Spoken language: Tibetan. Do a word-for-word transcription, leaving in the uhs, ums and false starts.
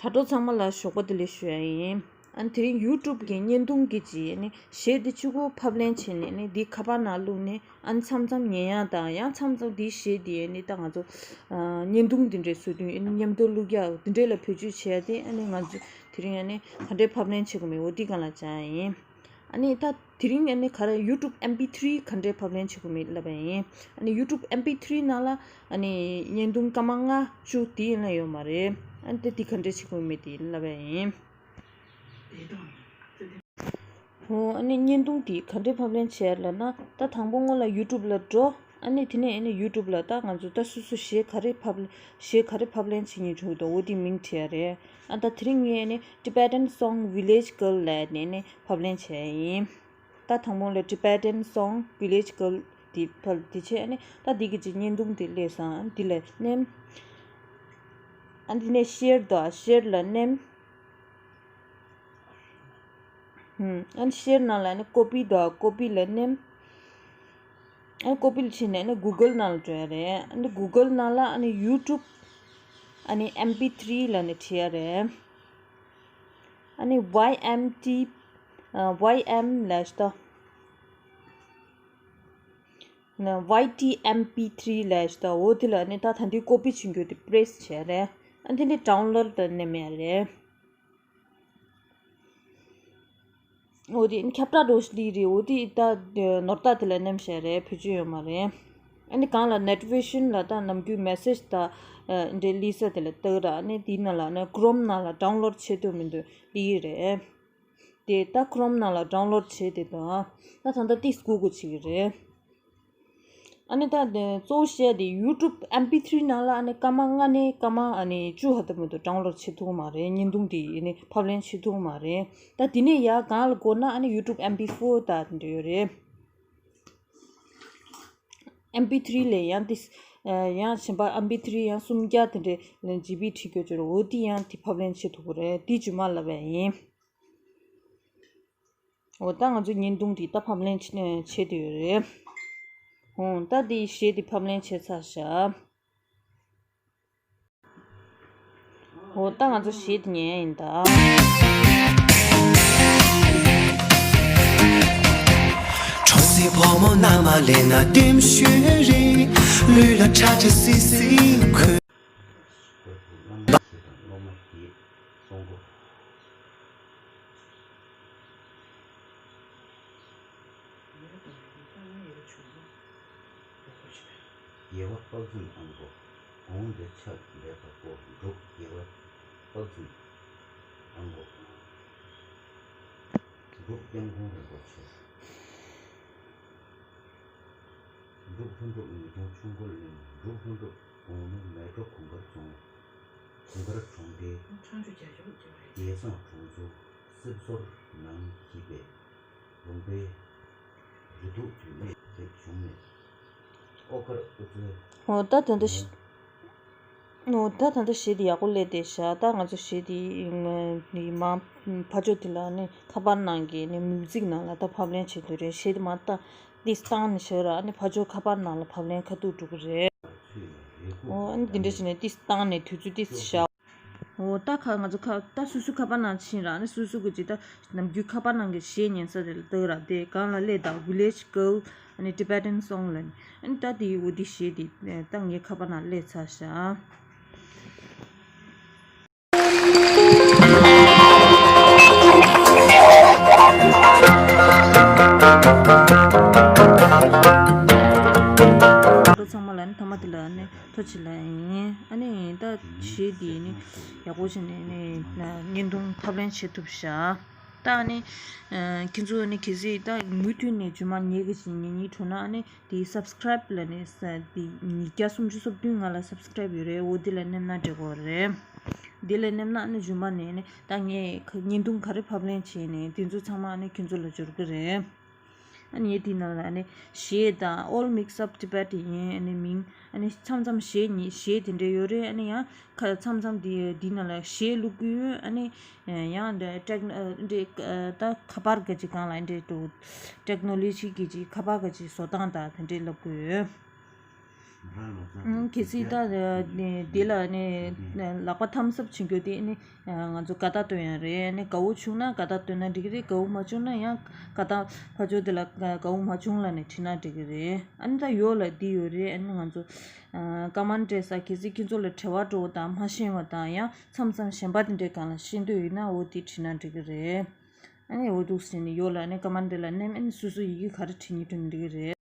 དྲ་གྲོགས་ཚང་མ་ལ་ཞོགས་པ་བདེ་ལེགས་ཞུ་ཡ་ཡིན། ཨ་ནི་དེ་རིང་ཡུ་ཊུབ་གི་བརྙན་ཐུང་གི་ཅིག་ཨ་ནི་གཞས་དེ་གཅིག་པོ་ཕབ་ལེན་བྱས་ནས་ཨ་ནི་འདི་ཁ་པར་ནང་བླུགས་ནས་ཨ་ནི་མཚམས་མཚམས་ཉན་ཡ་དང་ཡང་མཚམས་མཚམས་འདི་གཞས་འདི་ཨ་ནི་ད་ང་ཚོ་ཨ་བརྙན་ཐུང་འདི་འདྲའི་བཟོ་དུས་ཨ་ནི་མཉམ་དུ་བླུགས་ཡ་འདི་འདྲའི་ལ་བེད་སྤྱོད་བྱེད་ཡ་དེ་ཨ་ནི་ང་ཚོ་དེ་རིང་ཨ་ནི་ག་འདྲའི་ཕབ་ལེན་བྱེད་དགོས་མིན་འོ་འདི་སྒང་ལ་སྦྱང་ཡ་ཡིན། ཨ་ནི་ད་དེ་རིང་ཨ་ནི་ག་རེ་ཡུ་ཊུབ་ཨེམ་པི་ཐི་རི་ག་འདྲའི་ཕབ་ལེན་བྱེད་དགོས་མིན་ལབ་པ་ཡིན། ཨ་ནི་ཡུ་ཊུབ་ཨེམ་པི་ཐི་རི་ནང་ལ་ཨ་ནི་བརྙན་ཐུང་སྐར་མ་ལྔ་བཅུ་དེ་ཡིན་ན་ཡོད་མ་རེད། ཨ་ནི་ད་དེ་ག་འདྲའི་བྱེད་དགོས་མིན་དེ་ལབ་པ་ཡིན། འོ་ཨ་ནི་བརྙན་ཐུང་དེ་ག་འདྲའི་ཕབ་ལེན་བྱེད་ཡ་ལབ་ན་ད་དང་པོ་སྔོན་ལ་ཡུ་ཊུབ་ལ་འགྲོ། ཨ་ནི་དེ་ནས་ཨ་ནི་ཡུ་ཊུབ་ལ་ད་ང་ཚོ་ད་སོ་སོ་གཞས་ག་རེ་ཕབ་གཞས་ག་རེ་ཕབ་ལེན་བྱེད་སྙིང་བྲོ་འདུག་འོ་དེ་མིང་བྲིས་ཡ་རེད། ཨ་ད་དེ་རིང་ངས་ཨ་ནི་Tibetan Song Village Girl ལབ་ནས་ཨ་ནི་ཕབ་ལེན་བྱས་ཡ་ཡིན། ད་དང་པོ་ལ་Tibetan Song Village Girl དེ་ཕབ་དེ་བྱས་ཨ་ནི་ད་འདི་གི་ཅིག་བརྙན་ཐུང་དེ་སླེབས་སོང་། ཨ་འདི་ལ་མནན། ཨ་འདི་ནས་ཤེར་དང་ཤེར་ལ་མནན། ཨ་ནི་ཤེར་ནང་ལ་ཨ་ནི་ཀོ་པི་དང་ཀོ་པི་ལ་མནན། ཨ་ནི་ཀོ་པི་ལ་ཕྱིན་ནས་ཨ་ནི་གུ་གལ་ནང་ལ་འགྲོ་ཡ་རེད། ཨ་ནི་གུ་གལ་ནང་ལ་ཨ་ནི་ཡུ་ཊུབ་ཨ་ནི་ཨེམ་པི་ཐི་རི་ལབ་ནས་བྲིས་ཡ་རེད། ཨ་ནི་ཝའི་ཨེམ་ཊི་ཨ་ཝའི་ཨེམ་ལབ་ཤག་ད། ཝའི་ཊི་ཨེམ་པི་ཐི་རི་ལབ་ཤག་ད། འོ་དེ་ལ་ཨ་ནི་ད་ད་འདི་ཀོ་པི་བྱེད་རྒྱུ་དེ་པི་རེ་སི་བྱས་རེད། ཨ་འདི་ནི་ཌའུན་ལོཌ་ལ་མནན་ཡ་རེད། འོ་དེ་ཁྱབ་བསྒྲགས་འགྲོ་ལི་རེད། འོ་དེ་ད་ནོར་རྟགས་དེ་ལ་མནན་བྱས་རེད། བེད་སྤྱོད་ཡོད་མ་རེད། ཨ་ནི་གང་ལ་ནེཊ་ཝི་ཤན་ལ་ད་ནམ་རྒྱུན་མེ་སེཇ་ད་འདྲའི་ལི་ས་དེ་ལ་ལྟ་གི་ར། ཨ་ནི་དེའི་ནང་ལ་ཨ་ནི་ཀྲོམ་ནང་ལ་ཌའུན་ལོཌ་བྱེད་ཐུབ་མི་འདུག་ལི་རེད། དེ་ད་ཀྲོམ་ནང་ལ་ཌའུན་ལོཌ་བྱས་དེ་དང་ད་ད་ལྟ་ཏིས་སྒུག་དགོས་བྱེད་ཀྱི་རེད། ཨ་ནི་ད་དེ་གཙོ་བོ་བཤད་དེ་ཡུ་ཊུབ་ཨེམ་པི་ཐི་རི་ནང་ལ་ཨ་ནི་སྐར་མ་ལྔ་ནས་སྐར་མ་ཨ་ནི་བཅུ་ཧ་ཏུ་མི་འདུག་ཌའུན་ལོཌ་བྱེད་ཐུབ་མ་རེད། བརྙན་ཐུང་དེ་ཨ་ནི་ཕབ་ལེན་བྱེད་ཐུབ་མ་རེད། ད་དེ་ནས་ཡར་སྒང་ལ་འགོར་ན་ཨ་ནི་ཡུ་ཊུབ་ཨེམ་པི་ཕོར་ད་དེ་འདྲ་ཡོད་རེད། ཨེམ་པི་ཐི་རི་ལས་ཡང་ཏིས་ཡང་གཞན་པ་ཨེམ་པི་ཐི་རི་ཡང་སུམ་བརྒྱ་དེ་འདྲའི་ལན་ཇི་བི་ཁྲིད་རྒྱུ་ཅིག་རེད། འོ་དེ་ཡང་དེ་ཕབ་ལེན་བྱེད་ཐུབ་ཀྱི་རེད། དེ་རྗེས་མ་ལབ་པ་ཡིན། འོ་ད་ང་ཚོ་བརྙན་ཐུང་འདི་ད་ཕབ་ལེན་བྱེད་བྱེད་བསྡད་ཡོད་རེད། འོ་ད་འདི་གཞས་འདི་ཕབ་ལེན་བྱས་ཚར་ཤག་འོ་ད་ང་ཚོ་གཞས་འདི་ཉན་ཡིན་ད། གྲོང་གསེབ་ཕོ་མོ་མནའ་མ་ལེན་ན་ལྟེམ་ཤོད་རེད། ལུས་ལ་ཁྲ་ཁྲ་སིལ་སིལ་འཁོན། རྒྱལ་བ་དཔག་བསམ་དབང་པོ། གོང་འདིར་ཕྱག་འདེབས་པ་པོ། འབྲུག་རྒྱལ་བ་དཔག་བསམ་དབང་པོ། འབྲུག་སྐྱབས་མགོན་རིན་པོ་ཆེ། འབྲུག་ལྷུན་གྲུབ་ཉིས་སྟོང་ཆུ་འགོའི་གླིང་། འབྲུག་ལྷུན་གྲུབ་གོང་མའི་མལ་གྲོ་གུང་དཀར་རྫོང་། གུང་དཀར་གྲོང་རྡལ་རྒྱལ་བཟང་གྲོང་ཚོའི་སྲིད་ཟུར་ནང་བཞུགས་པའི་ལུང་པའི་རི་དུག་དུད་སྨད་ཀྱི་བྱུང་གནས་ཨོ་དཀར་དབུ་རྩེ། འོ་ད་དེ་འདྲ་ཞིག་འོ་ད་ད་ལྟ་གཞས་འདི་ཡག་པོ་སླེབས་བསྡད་ཤག་ད་ང་ཚོ་གཞས་འདི་མ་ཕར་ཕྱོགས་དེ་ལ་ནི་ཁ་པར་ནང་གི་ནི་མིའུ་ཛིག་ནང་ལ་ད་ཕབ་ལེན་བྱེད་དུས་རེད། གཞས་འདི་མ་ད་འདི་བཏང་ནས་བཞག་ར་ནི་ཕར་ཕྱོགས་ཁ་པར་ནང་ལ་ཕབ་ལེན་ཁ་ཐུག་འགྲོ་གི་རེད། འོ་ཨ་ནི་འདི་འདྲ་བྱས་ནས་འདི་བཏང་ནས་དུས་ཚོད་འདི་བཞག་འོ་ད་ཁ་ང་ཚོ་ཁ་ད་སོ་སོའི་ཁ་པར་ནང་ཕྱིན་ར་ནི་སོ་སོ་གི་ཅིག་ད་ནམ་རྒྱུན་ཁ་པར་ནང་གི་གཞས་ཉན་ས་རེད་ལ་ལྟ་གི་ར། དེ་གང་ལ་སླེབས་ད་Village Girl ཨ་ནི་Tibetan Song ལ་ནི་ཨ་ནི་ད་དེ་འོ་དེ་གཞས་དེ་ད་ངའི་ཁ་པར་ནང་སླེབས་ཚར་ཤག་ཚང་མ་ལ་ནི་ཐོག་མ་དེ་ལ་ནི་ཐུགས་རྗེ་ཆེ་ལབ་ཡིན། ཨ་ནི་ད་གཞས་དེ་ནི་ཡག་པོ་བྱས་ནས་ནི་བརྙན་ཐུང་ཕབ་ལེན་བྱེད་ཐུབ་ཤག་ད་ནི་ཁྱེད་ཚོ་ནི་གལ་སྲིད་ད་མུ་མཐུད་ནས་རྗེས་མ་ཉན་གི་ཅིག་ཉན་སྙིང་བྲོ་ན་ཨ་ནི་དེ་སབ་སི་ཀ་རའིབ་ལ་ནི་ས་དེ་ཉིས་བརྒྱ་སུམ་ཅུ་སོ་བདུན་ང་ལ་སབ་སི་ཀ་རའིབ་ཡོད་རེད། འོ་དེ་ལ་མནན་ན་འགྲིག་གི་རེད། དེ་ལ་མནན་ན་ཨ་ནི་རྗེས་མ་ནས་ནི་ད་ངས་ཁ་བརྙན་ཐུང་ག་རེ་ཕབ་ལེན་བྱས་ནས་དེ་ཚོ་ཚང་མ་ཨ་ནི་ཁྱེད་ཚོ་ལ་འབྱོར་གི་རེད། ཨ་ནི་དེ་ནང་ལ་ཨ་ནི་གཞས་དང་All Mix Up Tibet ཡིན། ཨ་ནི་མིང་ཨ་ནི་མཚམས་མཚམས་གཞས་ཉིད་གཞས་དེ་འདྲ་ཡོད་རེད། ཨ་ནི་ཡང་ཁ་མཚམས་མཚམས་དེ་དེ་ནང་ལ་གཞས་བླུག་གི་ཡོད། ཨ་ནི་ཡང་འདྲ་ཊེག་འདྲ་ད་ཁ་པར་ག་ཅིག་སྒང་ལ་འདྲ་འདུག་ཊེག་ནོ་ལོ་ཇི་གི་ཅིག་ཁ་པར་ག་ཅིག་བཟོ་སྟངས་དང་དེ་འདྲ་ལབ་གི་ཡོད། ཨང་། གལ་སྲིད་ད་འདི་ལ་ནི་ལག་པ་ཐམས་ཟབ་བྱེད་རྒྱུ་དེ་ནི་ང་ཚོ་དགའ་རྟགས་སྟོན་ཡ་རེད། ནི་དགའ་བོ་བྱུང་ན་དགའ་རྟགས་སྟོན་ན་འགྲིག་གི་རེད། དགའ་བོ་མ་བྱུང་ན་ཡང་དགའ་རྟགས་ཕར་ཕྱོགས་དེ་ལ་དགའ་བོ་མ་བྱུང་ལབ་ནས་བྲིས་ན་འགྲིག་གི་རེད། ཨ་ནི་ད་ཡོག་ལ་འདི་ཡོད་རེད། ཨ་ནི་ང་ཚོ་ཀ་མན་སྤྲད་ས་གལ་སྲིད་ཁྱེད་ཚོ་ལ་བྲེལ་བ་འགྲོ་བ་དང་མ་ཤེས་པ་དང་ཡང་མཚམས་མཚམས་གཞན་པ་དེ་འདྲའི་སྒང་ལ་ཤེས་འདོད་ཡོད་ན་འོ་དེ་བྲིས་ན་འགྲིག་གི་རེད། ཨ་ནི་འོ་འདུག་ཟེར་ནས་ཡོག་ལ་ཨ་ནི་ཀ་མན་སྤྲད་ལ་ནི་ཨ་ནི་སོ་སོ་ཡི་གེ་ག་རེ་བྲིས་ནས་འགྲོ་ན་འགྲིག་གི་རེད།